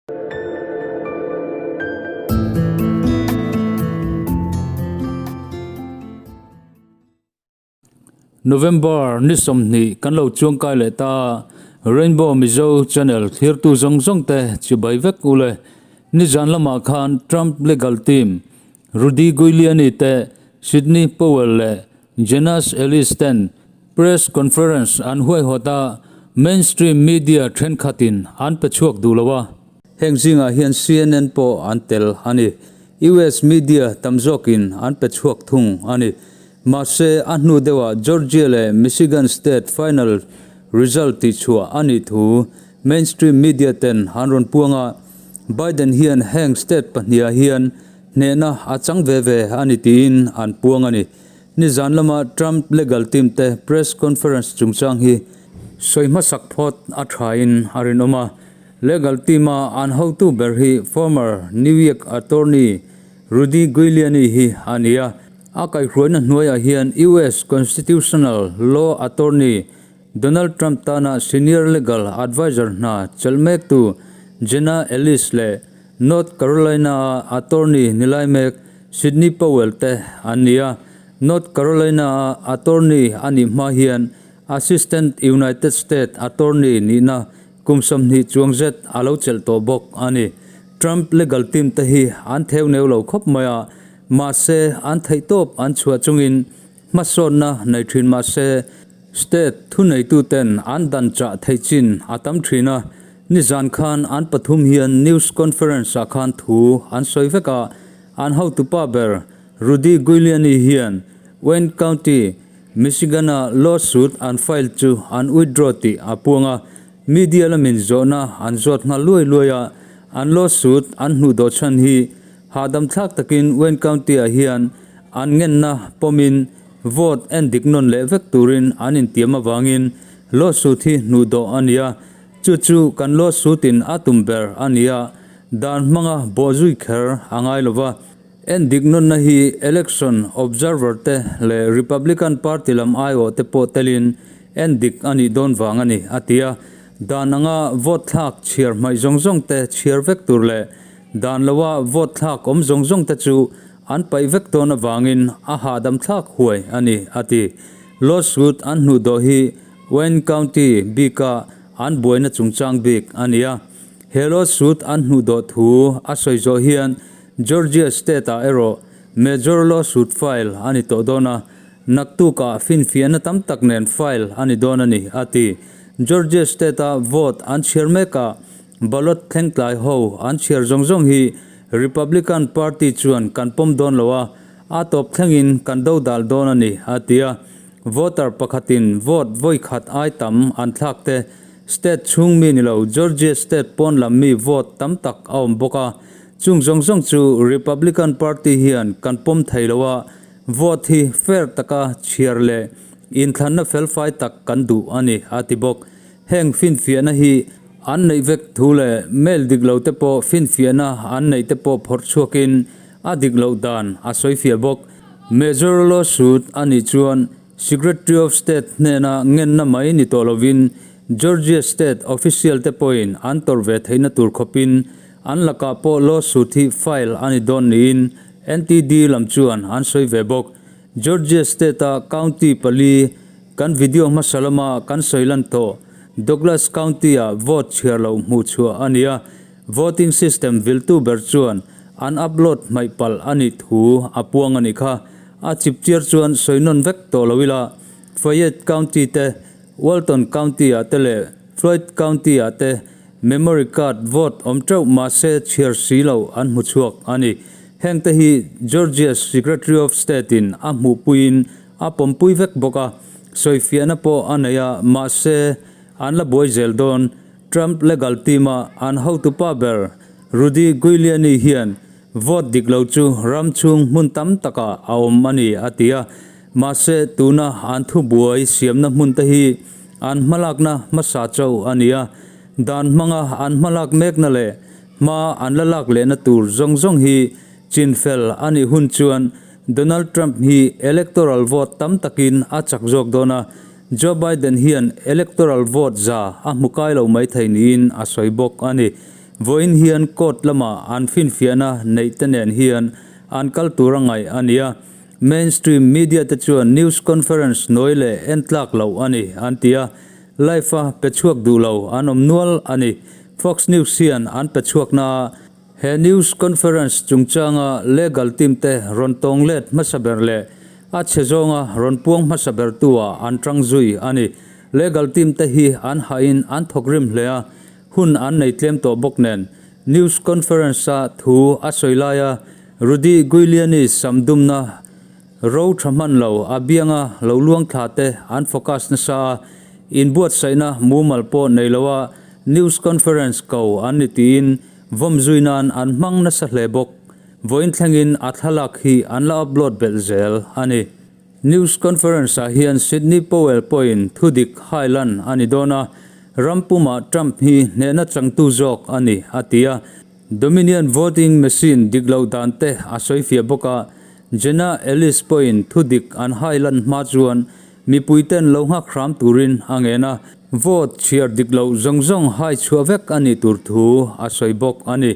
November ni 20 kan lo chuangkai leh ta Rainbow Mizo Channel thlirtu zawng zawng te chibai vek u le. Nizan lamah khan Trump legal team Rudy Giuliani te Sidney Powell leh Jenas Ellis ten press conference an huaihawt a, mainstream media thenkhatin an pe chhuak duh lo a. Heng zingah hian CNN pawh an tel a ni. US media tam zawkin an pe chhuak thung a ni. Mahse, a hnu deuhah Georgia leh Michigan state final result tihchhuah a nih thu mainstream media ten an rawn puang a, Biden hian heng state pahniha hian hnehna a chang ve ve a ni tiin an puang a ni. Nizan lama Trump legal team te press conference chungchang hi sawi hmasak phawt a thain a rinawm a. Legal team a an hotu ber hi former New York attorney Rudy Giuliani hi a ni a. A kaihhruaina hnuaiah hian US constitutional law attorney Donald Trump tana senior legal adviser hna chelh mektu Jenna Ellis leh North Carolina-a attorney ni lai mek Sidney Powell te an ni a. North Carolina-a attorney a nih hma hian Assistant United States Attorney nihna kum 20 chuang zet a lo chelh tawh bawk a ni. Trump legal team te hi an theu neu lo khawp mai a, mahse an theihtawp an chhuah chungin Hmasawnna nei thin mah se, state thuneituten an dan chah theih chin a tam thin a, nizan khan an pathum hian news conference ah khan thu an sawi vek a, an hotupa ber Rudy Giuliani hian Wayne County, Michigan-a lawsuit an file chu an withdraw tih a puang a, media lamin zawhna an zawt nghal luai luai a, an lawsuit an hnuh dawh chhan hi hahdam thlak takin Wayne County-ah hian An ngenna pawmin vote en dik nawn leh vek turin an intiam avangin lawsuit hi hnuh dawh a ni a, chu chu kan lawsuit-in a tum ber a ni a, dan hmanga bawhzui kher a ngai lo va. En dik nawnna hi election observer te leh Republican Party lam aiawh te pawh telin en dik a nih dawn vang a ni, a ti a. Dan anga vote thlak chhiar hmaih zawng zawng te chhiar vek tur leh dan loa vote thlak awm zawng zawng te chu An paih vek dawn avangin a hahdam thlak huai a ni, a ti. Lawsuit an hnuh dawh hi Wayne County bika an buaina chungchang bik a ni a. He lawsuit an hnuh dawh thu a sawi zawh hian Georgia state-ah erawh major lawsuit file a ni tawh dawn a, naktukah finfiahna tam tak nen file a ni dawn a ni, a ti. Georgia state-a vote an chhiar mekah ballot thlengtlai ho an chhiar zawng zawng hi Republican Party chuan kan pawm dawn lo a, a tawp thlengin kan do dal dawn a ni, a ti a. Voter pakhatin vote vawi khat ai tam an thlak te, state chhung mi ni lo Georgia state pawn lam mi vote tam tak a awm bawk a. Chung zawng zawng chu Republican Party hian kan pawm thei lo a, vote hi fair taka chhiar leh inthlanna felfai tak kan duh a ni, a ti bawk. Heng finfiahna hi an neih vek thu leh mail dik lo te pawh finfiahna an neih te pawh phawrh chhuakin a dik loh dan a sawifiah bawk. Major lawsuit a nih chuan Secretary of State hnena ngenna mai ni tawh lovin Georgia State official te pawhin an tawrh ve theihna tur khawpin an lakah pawh lawsuit hi file a ni dawn niin NTD lam chuan an sawi ve bawk. Georgia State-a county pali Kan video hmasa lama kan sawi lan tawh Douglas County-ah vote chhiar loh hmuh chhuah a ni a, voting system viltu ber chuan an upload hmaih palh a nih thu a puang a nih kha. A chipchiar chuan sawi nawn vek tawh lo ila, Fayette County te, Walton County-ah te leh Floyd County-ah te memory card vote awm teuh mahse chhiar si loh an hmu chhuak a ni. Hengte hi Georgia Secretary of State-in a hmuhpuiin A pawmpui vek bawk a, sawifiahna pawh a nei a, mahse, an la buai zel dawn. Trump legal team-a an hotupa ber Rudy Giuliani hian vote dik lo chu ram chhung hmun tam takah a awm a ni a ti a, mahse, tuna an thubuai siamna hmun te hi an hmalakna hmasa chauh a ni a, dan hmanga an hmalak mekna leh hma an la lak lehna tur zawng zawng hi chinfel a nih hun chuan Donald Trump hi electoral vote tam takin a chak zawk dawn a, Joe Biden hian electoral vote za a hmu kai lo mai thei niin a sawi bawk a ni. Vawiin hian court lama an finfiahna neih te nen hian an kal tur a ngaih a ni a. Mainstream media te chuan news conference nawi leh en tlak loh a ni an ti a, live a pe chhuak duh lo an awm nual a ni. Fox News hian an pe chhuak na a, he news conference chungchanga legal team te rawn tawng let hmasa ber leh a chhe zawnga rawn puang hmasa ber tu ah an tang zui a ni. Legal team te hi an hahin an thawk rim hle a, hun an nei tlem tawh bawk nen news conference a thu a sawi laia Rudy Giuliani sam dumna ro tha hman lo a bianga lo luang thla te an focus nasa a, inbuatsaihna mumal pawh nei loa news conference ko an ni tiin vawm zui nan an hmang nasa hle bawk. Vawiin thlengin a thlalak hi an la upload belh zel a ni. News conference-ah hian Sidney Powell pawhin thudik hailan a ni dawn a, ram pumah Trump hi hnehna changtu zawk a ni, a ti a. Dominion voting machine dik loh dan te a sawifiah bawk a, Jenna Ellis pawhin thudik an hailan hma chuan mipuiten lo nghak hram turin a ngen a, vote chhiar dik loh zawng zawng hai chhuah vek a nih tur thu a sawi bawk a ni.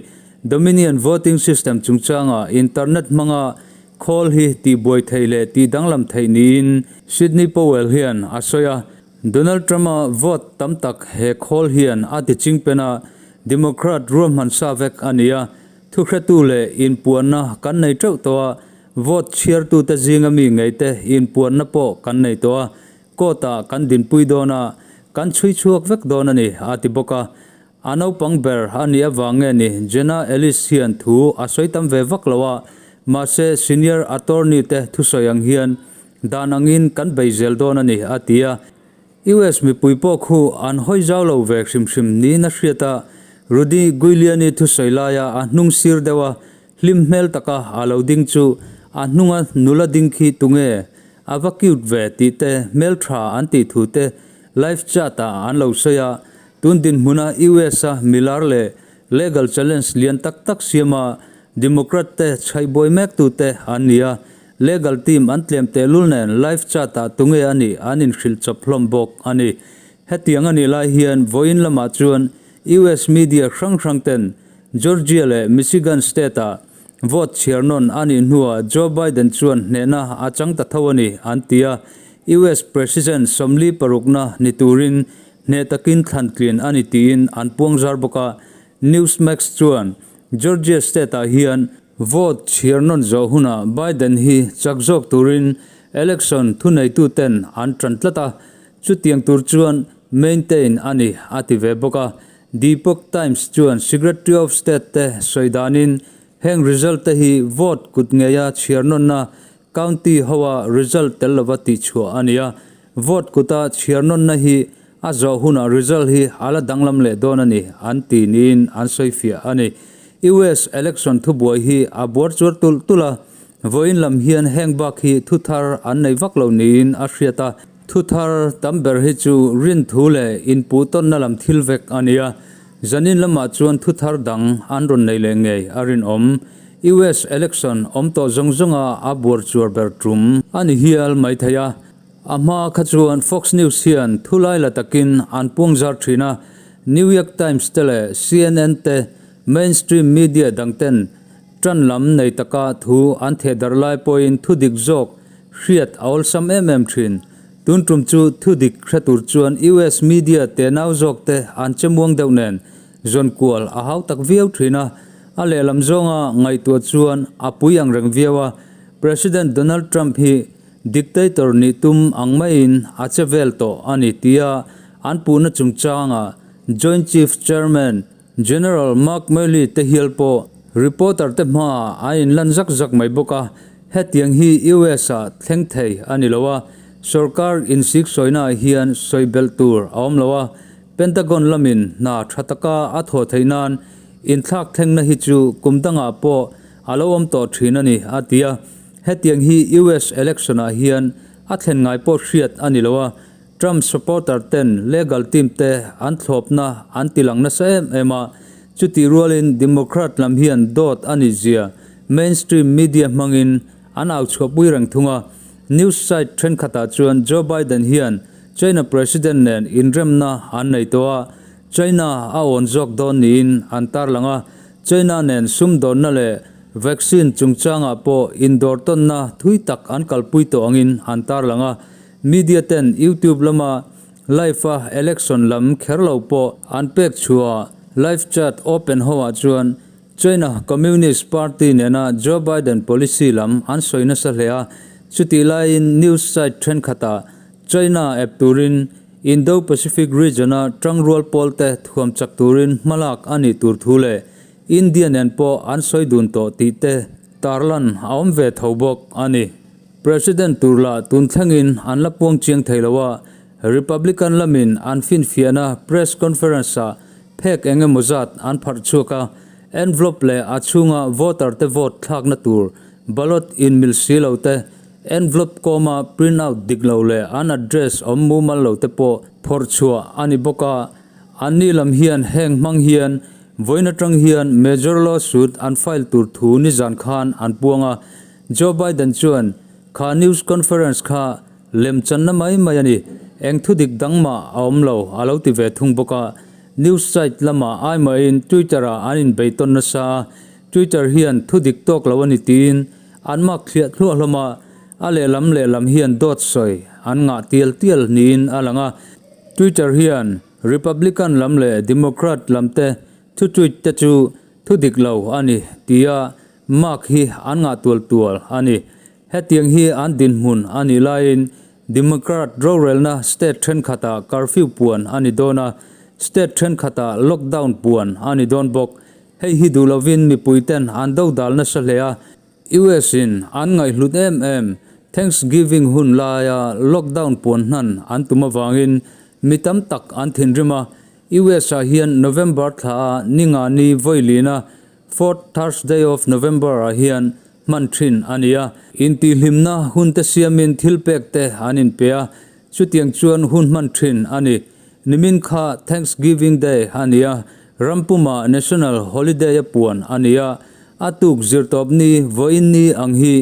Dominion voting system chungchanga internet hmanga Khawl hi tihbuai theih leh tihdanglam theih niin Sidney Powell hian a sawi a. Donald Trump-a vote tam tak he khawl hian a ti chingpen a, Democrat ruahman sa vek a ni a. Thuhretu leh inpuanna kan nei teuh tawh a, vote chhiartute zinga mi ngeite inpuanna pawh kan nei tawh a, court-ah kan dinpui dawn a, kan chhui chhuak vek dawn a ni, a ti bawk a. A naupang ber a nih avang nge ni Jenna Ellis hian thu a sawi tam ve vak lo a, mahse senior attorney te thusawi ang hian dan angin kan bei zel dawn a ni a ti a. US mipui pawh khu an hawi zau lo ve hrim hrim niin a hriat a, Rudy Giuliani thusawi laia a hnung sir deuh a hlim hmel taka a lo ding chu a hnunga nula ding khi tunge a va cute ve tih te hmeltha an tih thu te live chat ah an lo sawi a. Tun dinhmuna US a milar leh legal challenge lian tak tak siama Democrat te chhaihbuai mek tute an ni a, legal team an tlem tehlul nen live chat ah tunge a nih an inhrilh chawp hlawm bawk a ni. Hetiang a nih lai hian vawiin lamah chuan US media hrang hrang ten Georgia leh Michigan state ah vote chhiar nawn a nih hnuah Joe Biden chuan hnehna a chang ta tho a ni an ti a, US President 46na ni turin Hneh takin thlan tlin a ni tiin an puang zar bawk a, Newsmax chuan Georgia state-ah hian vote chhiar nawn zawh hunah Biden hi chak zawk turin election thuneituten an tan tlat a, chutiang tur chuan maintain a ni a ti ve bawk a. The Epoch Times chuan Secretary of State te sawi danin heng result te hi vote kut ngeia chhiar nawnna County hoa result tel lova tihchhuah a ni a, vote kuta chhiar nawnna hi a zawh hunah result hi a la danglam leh dawn a ni an ti niin an sawifiah a ni. US election thubuai hi a buar chuar tulh tulh a, vawiin lam hian heng bak hi thu thar an nei vak lo niin a hriat a, thu thar tam ber hi chu rin thu leh inpuh tawnna lam thil vek a ni a, zanin lamah chuan thu thar dang an rawn nei leh ngei a rinawm. US election awm tawh zawng zawnga a buar chuar ber tum a ni hial mai thei a. A hma kha chuan Fox News hian thu lai la takin an puang zar thin a, New York Times te leh CNN te mainstream media dang ten tan lam nei taka thu an theh darh lai pawhin thu dik zawk hriat a awlsam em em thin. Tun tum chu thu dik hre tur chuan US media tenau zawk te an che muang deuh nen zawn kual a hau tak viau thin a. A lehlam zawnga ngaihtuah chuan a pui ang reng viau a, President Donald Trump hi dictator nih tum ang maiin a che vel tawh a ni tia an puhna chungchanga Joint Chiefs Chairman General Mark Milley te hial pawh reporter te hmaah an inlan zak zak mai bawk a, hetiang hi US ah thleng thei a ni lo a, sorkar insiksawiнаah hian sawi belh tur a awm lo a, Pentagon lamin hna tha taka a thawh theih nan inthlak thlengna hi chu kum dangah pawh a lo awm tawh thin a ni, a ti a. Hetiang hi US election-ah hian a thlen ngai pawh hriat a ni lo a, Trump supporter ten legal team te an thlawpna an ti lang nasa em em a, chutih rualin Democrat lam hian dawt a nih zia mainstream media hmangin an au chhuahpui reng thung a. News site thenkhatah chuan Joe Biden hian China President nen inremna an nei tawh a, China a awn zawk dawn niin an tarlang a, China nen sumdawnna leh vaccine chungchangah pawh indawrtawnna thui tak an kalpui tawh angin an tarlang a, media ten YouTube lama live a election lam kher lo pawh an pek chhuah live chat open ho ah chuan China Communist Party nena Joe Biden policy lam an sawi nasa hle a, chutih laiin news site thenkhatah China ep turin Indo-Pacific region-a tangrual pawlte thuam chak turin hmalak a nih tur thu leh India nen pawh an sawi dun tawh tih te tarlan a awm ve tho bawk a ni. President tur lah tun thlengin an la puang chiang thei lo a, Republican lamin an finfiahna press conference-ah Phek eng emaw zat an pharh chhuak a, envelope leh a chhunga voter te vote thlakna tur ballot inmil si lo te, envelope kawma print out dik lo leh an address awm mumal lo te pawh phawrh chhuah a ni bawk a. Anni lam hian heng hmang hian vawiin atang hian major lawsuit an file tur thu nizan khan an puang a. Joe Biden chuan kha news conference kha Lemchanna mai mai a ni. Eng thu dik dang mah a awm lo, a lo ti ve thung bawk a. News site lamah ai mahin Twitter-ah an inbei tawn nasa a, Twitter hian thu dik tawk lo a ni tiin an mak thliah thluah hlawm a, a lehlam lehlam hian dawt sawi an ngah tial tial niin a lang a. Twitter hian Republican lam leh Democrat lam te thu tweet te chu thu dik lo a ni tia mark hi an ngah tual tual a ni. Hetiang hi an dinhmun a nih laiin Democrat rorelna state thenkhatah curfew puan a ni dawn a, state thenkhatah lockdown puan a ni dawn bawk. Hei hi duh lovin mipuiten an dodal nasa hle a, US in an ngaihhlut em em Thanksgiving hun laia lockdown puan hnan an tum avangin mi tam tak an thinrim a, US ah hian November thla a ninga ni vawilina Fourth Thursday of November ah hian hman thin a ni a. Intihhlimna hun te siamin thil pek te an inpe a, chutiang chuan hun hman thin a ni. Nimin kha Thanksgiving Day a ni a, rampuma National Holiday a puan a ni a, a tuk zirtawp ni vawiin ni ang hi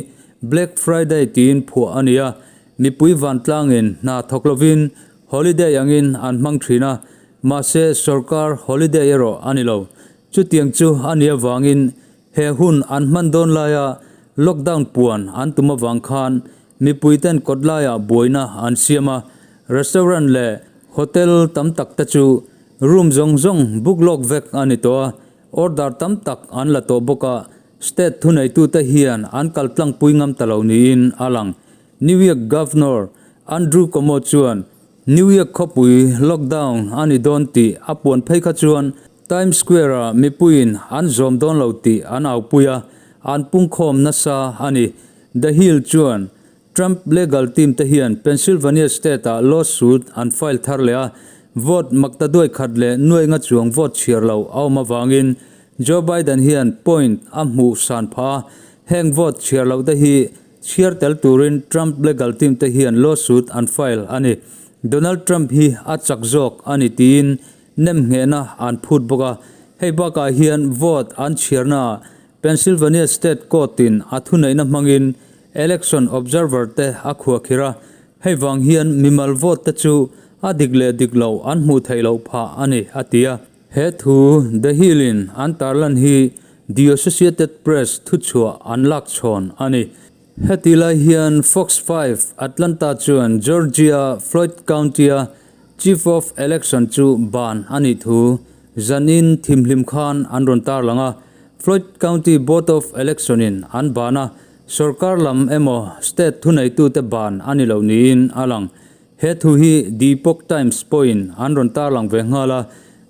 Black Friday tiin phuah a ni a, mipui vantlangin hna thawk lovin holiday angin an hmang thin a, mahse sorkar holiday erawh a ni lo. Chutiang chu a nih avangin He hun an hman dawn laia lockdown puan an tum avang khan mipuiten kawt laiah buaina an siam a, restaurant leh hotel tam tak te chu room zawng zawng book lawk vek a ni tawh a, order tam tak an la tawh bawk a, state thuneitute hian an kal tlangpui ngam ta lo niin a lang. New York Governor Andrew Cuomo chuan New York khawpui lockdown a ni dawn tih a puan phei kha chuan Times Square-ah mipuiin an zawm dawn lo tih an aupui a, an pungkhawm nasa a ni. The Hill chuan Trump legal team te hian Pennsylvania state-ah lawsuit an file thar leh a, vote maktaduai khat leh nuai nga chuang vote chhiar lo a awm avangin Joe Biden hian point a hmuh san phah a, heng vote chhiar loh te hi Chhiar tel turin Trump legal team te hian lawsuit an file a ni. Donald Trump hi a chak zawk a ni tiin nemnghehna an phut bawk a. Hei bakah hian vote an chhiarnaah Pennsylvania State Court in a thuneihna hmangin election observer te a khuahkhirh a. Hei vang hian mimal vote te chu a dik leh dik loh an hmuh theih loh phah a ni, a ti a. He thu The Hill in an tarlan hi The Associated Press thuchhuah an lak chhawn a ni. Heti lai hian Fox 5 Atlanta chuan Georgia Floyd County-a Chief of Election chu ban a nih thu zanin thimhlim khan an rawn tarlang a. Floyd County Board of Election in an ban a, sorkar lam emaw state thuneitute ban a ni lo niin a lang. He thu hi The Epoch Times pawhin an rawn tarlang ve nghal a,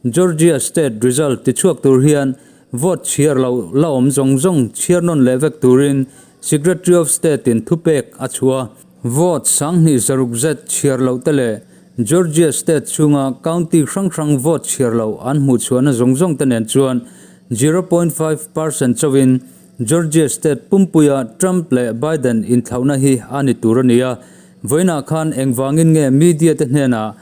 Georgia state result tichhuak tur hian vote chhiar loh la awm zawng zawng chhiar nawn leh vek turin Secretary of State in thupek a chhuah a. Vote sanghnih zaruk zet chhiar loh te leh Georgia state chhunga county hrang hrang vote chhiar loh an hmuh chhuahna zawng zawng te nen chuan 0.5 percent chauhin Georgia state pumpuia Trump leh Biden inthlauhna hi a ni tur a ni a. Vawiinah khan engvangin nge media te hnenah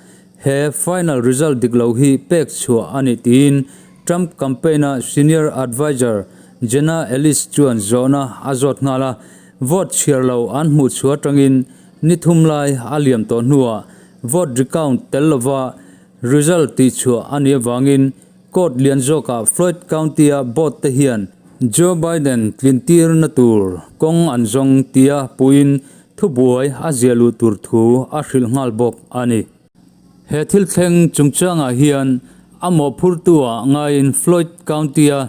he final result dik lo hi pek chhuah a nih tiin Trump campaign-a senior adviser Jenna Ellis chuan zawhna a zawt nghal a. Vote chhiar lo an hmuh chhuah atangin ni thum lai a liam tawh hnuah vote recount tel lova Result tihchhuah a nih avangin court lian zawkah Floyd County-a board te hian Joe Biden tlintirna tur kawng an zawng tia puiin thubuai a ziah luh tur thu a hrilh nghal bawk a ni. He thil thleng chungchangah hian a mawhphurtu-ah ngaiin Floyd County-a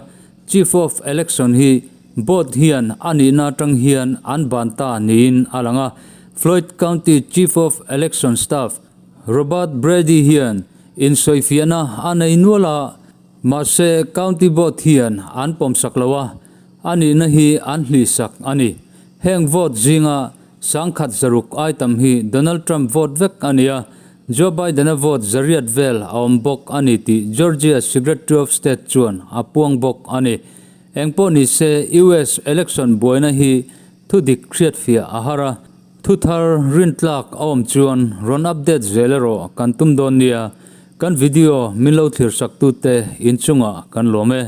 Chief of Election hi board hian a nihna atang hian an ban ta niin a lang a. Floyd County Chief of Election Staff Robert Brady hian insawifiahna a nei nual a, mahse County Board hian an pawmsak lo a, a nihna hi an hlihsak a ni. Heng vote zinga 1600 aitam hi Donald Trump vote vek a ni a, Joe Biden-a vote zariat vel a awm bawk a ni tih Georgia Secretary of State chuan a puang bawk a ni. Engpawh ni se US election buaina hi thudik hriatfiah a har a, thu thar rintlak a awm chuan rawn update zel erawh kan tum dawn nia, kan video min lo thlir saktute inchungah kan lawm e.